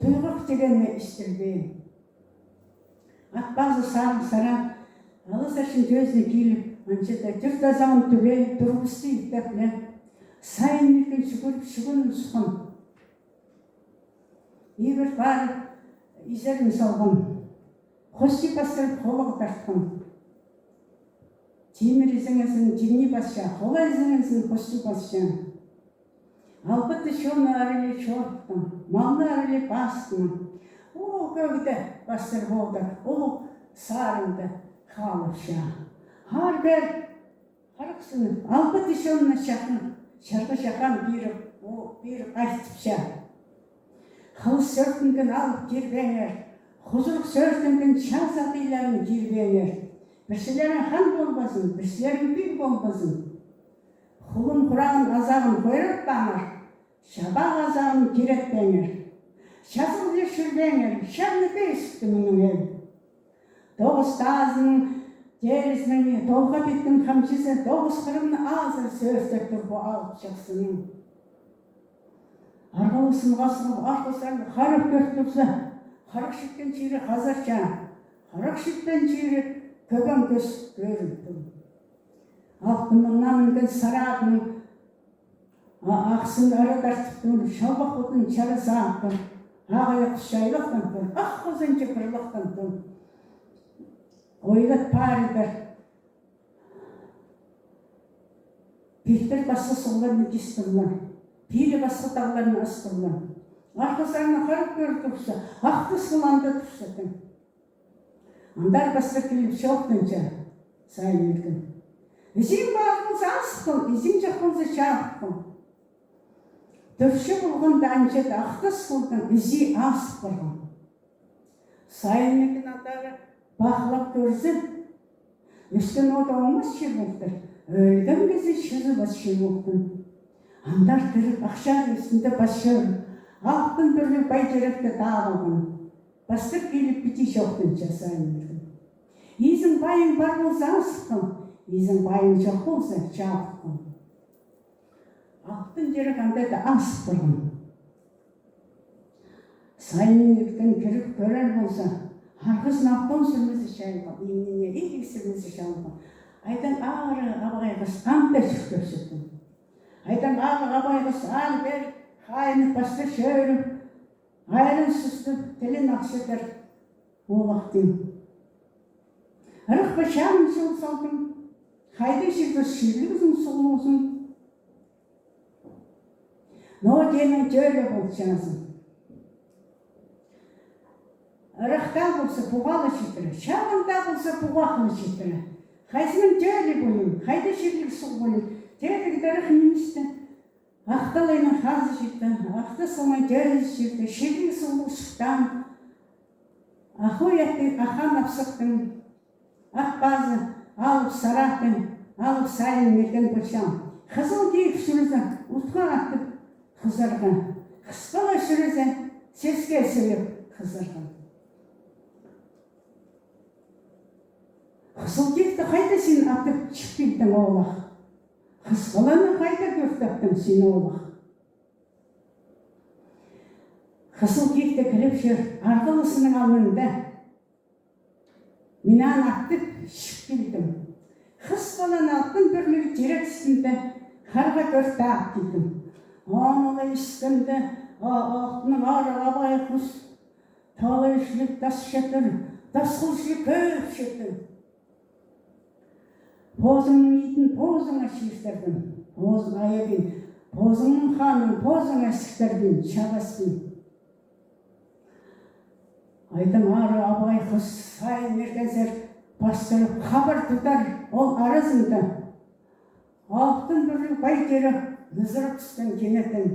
туйғах тигені истілбеен. Ат пазы Сарығ саратығ алызарҷын тӧзіне киліп, анҷада тӧрт азағын тӱбе, турбысты иртепле. Сайын Мирген чӱгӱріп чӱгӱн сыххан. Ибіре парып, изерін салған. Хости пастырып, холағ тартхан. Тимір изеңезін тимні пасча, хола изеңезін хости пасча. Албыт тыш чонны аралай чорыпхан, малны аралай пастыпхан. Улуғ кӧгде пастырып одыр, улуғ сарында халыпча. Аар-пеер харахсынып, албыт тыш чонны чахын, чарғы-чахан пиріп, о, пиріп айтыпча. Хылыс сӧртінген алып кирбеңер, хузурых сӧртінген чазағ тилерін кирбеңер. Пірсілерің хан полбазын, пірсілерің пиг полбазын. Хулун-хурағын, азағын хойратпаңар, чабағ азағын киретпеңер. Чазағ ла чӧрбеңер, чарны пӧзікті мының ӧӧн. Тоғыс тазының терізінің толға питкен хамҷызы тоғыс хырымны азыр сӧстеп тур пу алып чахсының. Арғалығ сынға сығып, арғызарын харап кӧр турза, харах читкен чирі хазарча, харах читпеен чирі кӧбең кӧс кӧрін тур. Алтын маңнаа мӱнген сарығ атның а-, ахсын ыры тартып тур, чалбах отын чарызаап тур. Ағаа хус чайлахтан тур, ах хозанҷы пырлахтан тур. Ойлап парыңар. Пилтір пасха суғларны кис турлар, пилі пасха тағларны ас турлар. Арғызарны харап кӧр турза, ах тас хол анда турза тың. Андар пастап киліп чоохтанча Сайын Мирген. Ізең пар полза, азып пал, ізең чох полза, чабып пал. Тӧрче полғанда анҷа даа ах тас холдаң ізее азып парған. Сайын Мирген андар пахлап кӧрзе, ӧскен ода оңмас чир полтыр, ӧлген кізі чызыбас чир полтыр. Андар тіріг, ахчазы істінде пас чӧр, алтын пӱрліг пай-тиректі таап алған. Пастап киліп, піди чоохтанча Сайын Мирген. Изің пайың пар полза, азып пал, изің пайың чох полза, чабып пал. Алтын тирек анда даа азып парған. Сайын Мирген кіріп кӧрер полза, арғызын алтон сӱрмезі чайылған, иңніне идік сӱрмезі чайылған. Айдаң ағырығ абағай хыс анда чӱр кӧрчеткен. Айдаң ағырығ абағай хыс ары-пеер хайынып, пастап чӧріп, айран сӱстеп, тілін ахчадыр оолахтың. Ырах па чаның чол салдың, хайда чирде чирлігізің, суғлығызың. Но теенің тӧлі полчазың. Ырахта полза, пуға ла читіре, чағында полза, пуғах ла читіре. Хайзының тӧлі полим, хайда чирліг суғ полим, тӧліг ырах ниместе. Ах талайның хазы чирде, ах тастың тӧлізі чирде, чирліг суғлығ сыхтаан. Ах ой аттығ Ахан апсахтың ат пазы алып сарахтың, алып Сайын Мирген полчаң. Хызыл киик чӧрзе, утха аттығ хызарға. Хыс пала чӧрзе, сеске сілеп хызарға. Хызыл киикті хайда син аттығ чіп килдің, оолах? Хыс паланы хайда кӧр таптың син, оолах? Хызыл киик тее киліп чӧр арғалығ сынның алнында. Мин аны аттығ чіп килдім. Хыс паланы алтын пӱрліг тирек істінде харға кӧр таап килдім. Аны ла искенде, а, алтынның ары абай хыс талай чіли тас чатыр, тас хол чіли кӧп чатыр. Позыңның итін позыңа чииртербін, позыңа айабин, позыңның ханын позыңа сіктербін, чабаспин. Айдаң ары абай хыс Сайын Миргензер пастырып, хабар тудыр ол аразында. Алтын пӱрліг пай тирек нызырап тӱскен кинетін.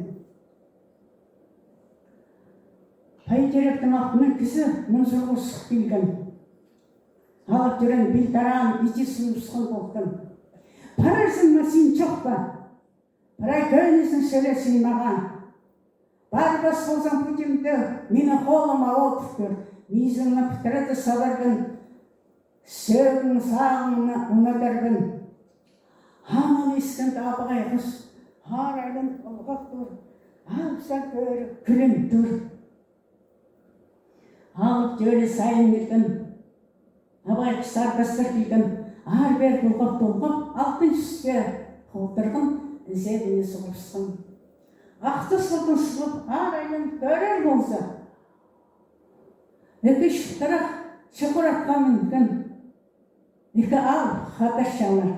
Пай тиректің алтына кізі мунзурғыл сых килген. Алып тӧреен пил тараан иди сыныбысхан полтым. Парарзың ма син, чох па? Прай кӧнізін сӧле син мағаа. Парбас ползаң пу тимде, минің холыма одыр кӧр. Мизіңні пітіре дее саларбын, сӧӧгің-сағыңны унадарбын. Аны ла искенде абағай хыс аар айланып ылғап тур, алыпсар кӧріп кӱлем тур. Алып тӧлі Сайын Мирген абағай хыс арбастар килген, аар-пеер толғап-толғап, алтын чӱске холдырған, ізегіне суғыбысхан. Ах тусхылтың сығып, аар айланып кӧрер полза, ікі чылтырах чоғыр атха мӱнген ікі аал хадарчалар.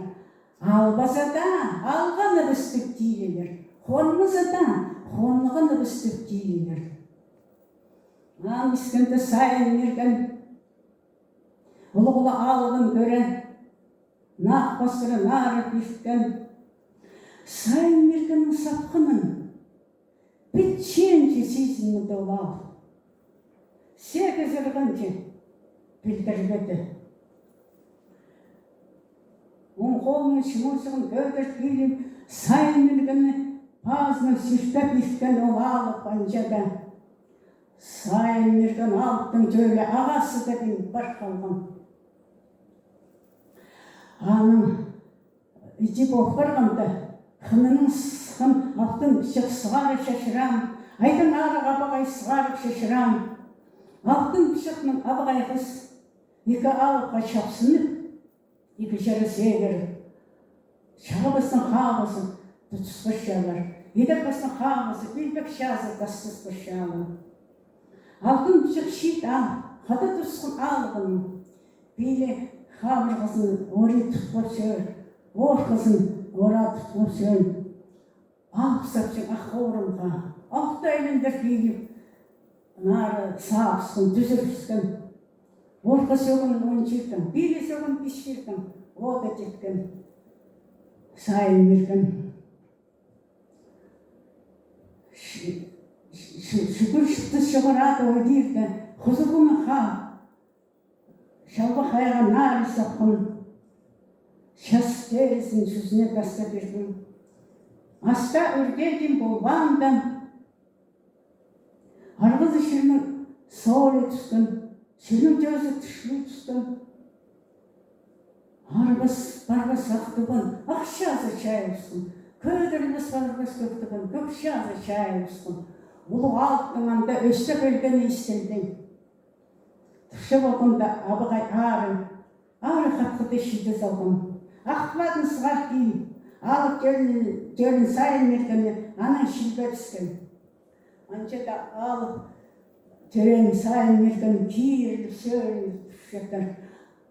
Албаза даа, алғаныбыс тіп тилелер. Хонмаза даа, хонғаныбыс тіп тилелер. Анаң искенде Сайын Мирген улуғ-улуғ аалығын кӧрен, нах пастыра нары пирткен. Сайын Миргеннің сапхынын пітченҷе сизінмеді ол аал. Сегізіргенҷе пілдірбеді. Оң холының чымылҷығын кӧдіріп киліп, Сайын Миргенні пазынаң сӱртіп ирткен ол аал. Анҷа даа Сайын Мирген алыптың тӧлі ағазы даа пин пар халған. Анаң іди пол парғанда, хынының сыххан алтын пічек сығара чачыраан, айдаң арығ абағай сығарып чачыраан. Алтын пічектең абағай хыс ікі алыпха чапсынып, ікі чара сегіріп, чағабастың хабызы тутыс парчалар, идербастың хабызы пилбек чазы тастыс парчалар. Алтын пічек чиит аал хада тутысхан аалығының пилі хабырғазын ори тутхлап сӧӧр, орхазын ора тутхлап сӧӧр. Алып сапчаң ах хорымға, алты айландыр киліп, нары сабысхан, тӱзірібіскен. Орха сӧгін он чиртең, пилі сӧгін пис чиртең, ода теткен Сайын Мирген. Чӱгӱр чыхтыс чоғырада ойдирда, хузуғына ха Чалбах хайаға нары сапхан, час терізін чӱзіне тастап пирген. Аста ӱргедім полбаанда, арғазы чирнің соолы тӱскен, чирнің тӧзі тӱшлі тӱскен. Арбас парбас ах тубан ах чазы чайыбысхан, кӧдірілбес парбас кӧк тубан кӧк чазы чайыбысхан. Улуғ алыптың анда ӧстеп ӧлгені истілді. Тіпче полғанда абағай ары, ары хатхыда чиде салған. Ах платны сығар киим, алып тӧлін, тӧлін Сайын Миргенні анаң чилбебіскен. Анҷа даа алып тӧлін Сайын Мирген киріліп, сӧрініп тіпчетір.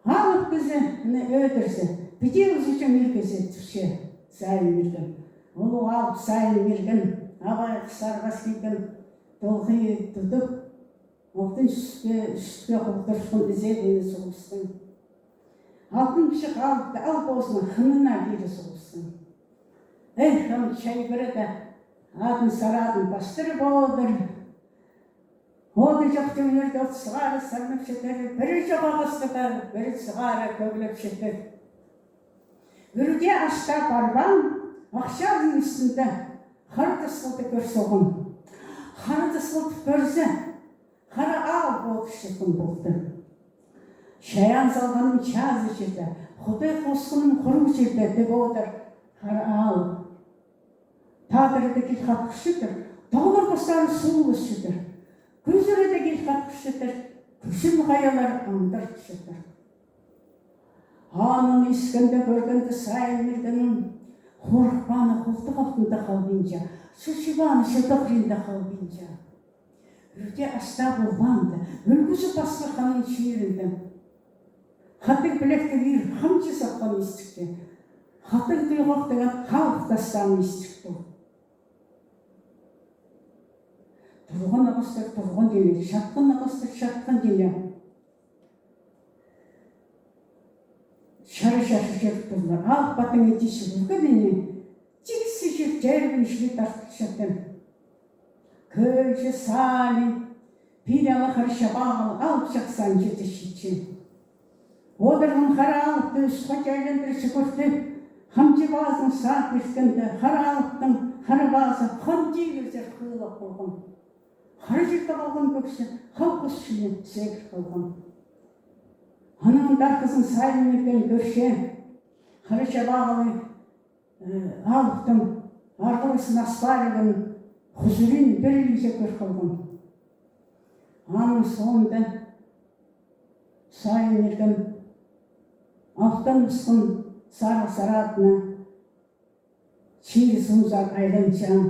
Алып кізі, аны ӧдірзе, піди узуча миргезе тіпче Сайын Мирген. Улуғ алып Сайын Мирген абағай хыс арғас килген толғи тудып, алтын чӱске, чӱске хултырчатхан ізегіне суғыбысхан. Алтын пічек алыпты, ал позының хынына кире суғыбысхан. Эх, ам чайбырада адын сарадын пастырып одыр. Оды чох тӧңнерде от сығара сарнапчатыр, пірі чох ағастығ, пірі сығара кӧглепчетір. Ӱрде аста парбаан, ах чазының ӱстӱнде хара тасхылды кӧр салған. Хара тасхылды кӧрзе, хара аал полчатхан полды. Чайаан салғаным чазы чирде, Худай хосханым хуру чирде тіп одыр хара аал. Тадыры даа кил хатхырчатыр, тағлар пастары суғласчатыр. Кӱзірі дее кил хатхырчатыр, кӱзім хайалар аңдарчатыр. Аның искенде, кӧргенде Сайын Миргеннің хорыхпааны хултығ алтында халбинча, чучыбааны чылтағ хыринда халбинча. Ӱрде аста полбаанда, ӱлгӱзі пасха ханның чирінде. Хатығ пілектіг ир хамҷы сапхан истікке. Хатығ туйғахтығ ат халых тастаан истік тол. Турған ағастар турған тине, чатхан ағастар чатхан тине. Чара-чара чӧріп турлар. Алып паттың иди чӱгӱргеніне, тиксі чир тергін чіли тартылчатыр. Кӧлҷе Сали, пилі ала хара чабағлығ алып чахсы анҷа даа читче. Одырған хара алыпты ӱс хати айландыра чӱгӱртіп, хамҷы пазын саат ирткенде, хара алыптың хара пазы хан тигірзер хыылап полған. Хара чирде халған кӧксі хал кӱс чіли сегір халған. Анаң тархызын Сайын Мирген кӧрче, хара чабағлығ, э, алыптың арғаласын аспаалығын, хузурин пірігҷе кӧр халған. Аның соонда Сайын Мирген алтаныбысхан сарығ сарадына чирі сунзар айланчаң.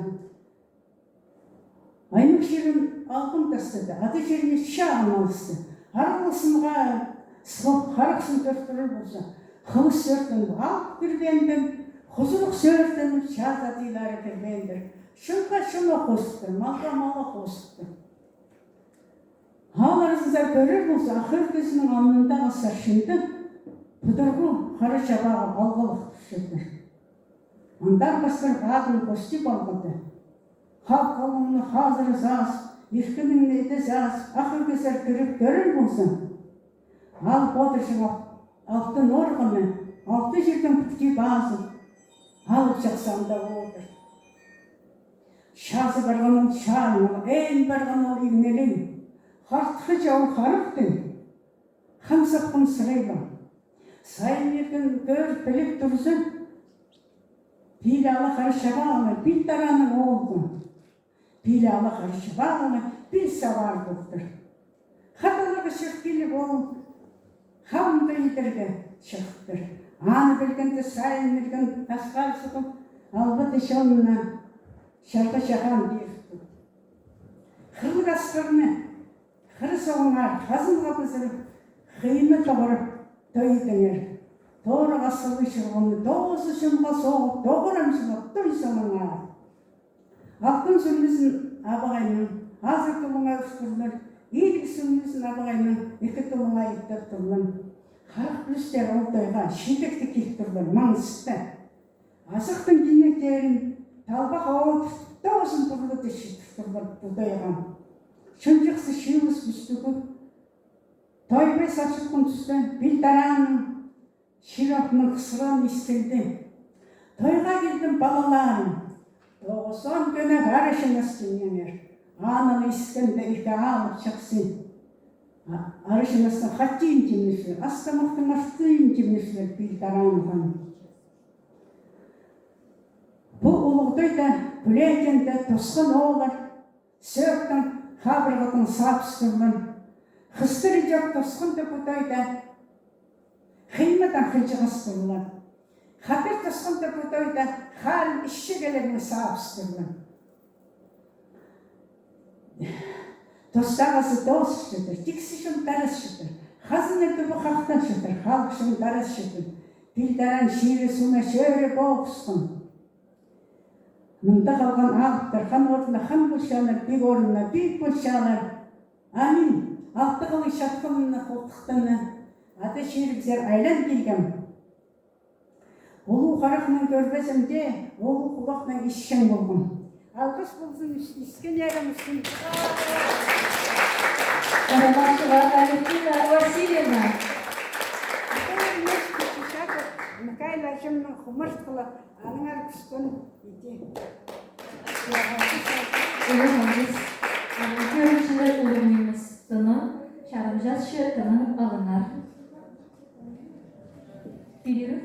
Аймах чирін алғым тастады, ада чиріне чағын алысты. Араласымға сығып, харахсым тӧртіріл полза, хылыс сӧртеніп, алып кірбеендір, хузурых сӧртеніп, чаза тилары кірбеендір. Чонға чон ох хозыптыр, малға мал ох хозыптыр. Аалларзар кӧрер полза, Ах Ӧркезінің алнындағы сарчында пудурғы хара чабағы алғалах турчадыр. Андар пастырып, адын костюм алғады. Халых алнында хазыры саас, иркіннің иді саас, Ах Ӧркезер кіріп кӧрер полза, аал подырчығ алтын орғаны, алты чирдең пӱтке пазып, алып чахсы анда одыр. Чазы парған ол чарыныл, ээң парған ол игнелең. Хартхыҷа ол харахтың, хан сапхан сырайлаң. Сайын иргін кӧр піліп турза, пилі ала хара чабағына, пил таранның оолғы. Пилі ала хара чабағына, пил сабар полтыр. Хаталарға чӧріп киліп, ол хамды идерге чыхтыр. Аны пілгенде, Сайын иргін тасхар сығып, албады чонына чарға чахан пиртір. Хырлығ асхырны хыра соғыңар хазынға пызырып, хыйны тоғырып, той идіңер. Торығ асхырлығ чурғыны тоғызы чонға соғып, тоғырамҷылап, той соңыңар. Алтын сӱрмезін абағайның азыр тулыңа ӱс турлар, иліг сӱрмезін абағайның ікі тулыңа ит турлар. Харах пӱлістер ол тойға чидекті килтірлер, маңызды. Азахтың кинектерін талбаға одыртып, тоғызын турлар да чидір турлар пу тойға. Чонҷахсы чыылыс пӱстіг. Тойбай сапчатхан туста пил таранның чир охнаң хысхыраны истілді. Тойға килдім, палаларым. Тоғызон кӧнек арачынас тимнеңер. Аны ла искенде, икі алып чахсы. А-, арачынастың хатиин тимнешлер, ас-тамахтың артыын тимнешлер пил таранға. Пу улуғ тойда пӱлеедінде тосхан ооллар сӧӧктің хабырғазын сабыстырлар. Хыстар иҷек тосханда пу тойда хыймадаң хынҷығастырлар. Хатыр тосханда пу тойда харын іччегелернең сабыстырлар. Тостағызы тоосчадыр, тиксі чон тарасчадыр, хазанның тӱбі хахтанчадыр, халых чон тарасчадыр. Пил таран чирі-суна чӧре поғысхан. Мында халған алыптар хан орнына хан полчалар, пиг орнына пиг полчалар. А мин алты хыллығ чатханымны хултыхтаны, ада чирібізер айлан килгем. Улуғ харахнаң кӧрбезем дее, улуғ хулахнаң исчең полғам. Алғыс ползын ис-, искеннерім ӱчӱн. Карабашева Алевтина Васильевна. Михаил аҷамның хумартхыла, аннаңар кӱстен иди. Улуғ алғыс. Кӧрігҷілер, улуғ нимес тыны, чарымҷасчы тынын алыңар. Пилиров